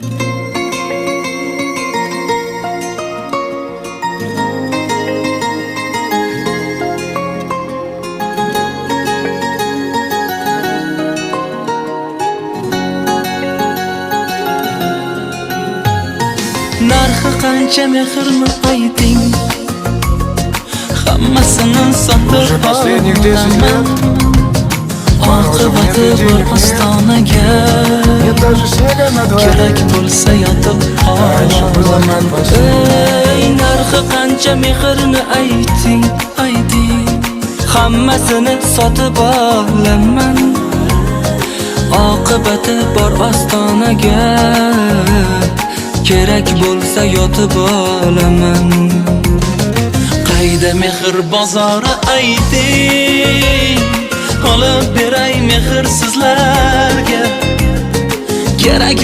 Narxi qancha mehrni ayting, hammasini sotib Уже последних 10 лет морозов нет Oqibati и bor денег нет. ostonaga Нет даже снега на дворе. Kerak bo'lsa yotib Раньше было как во сне. Ey, narxi qancha mehrni ayting, ayting, hammasini sotib olaman. Oqibati bor ostonaga kerak bo'lsa yotib olaman. Qayda mehr bozori, ayting, olib beray mehr sizlarga. Kerak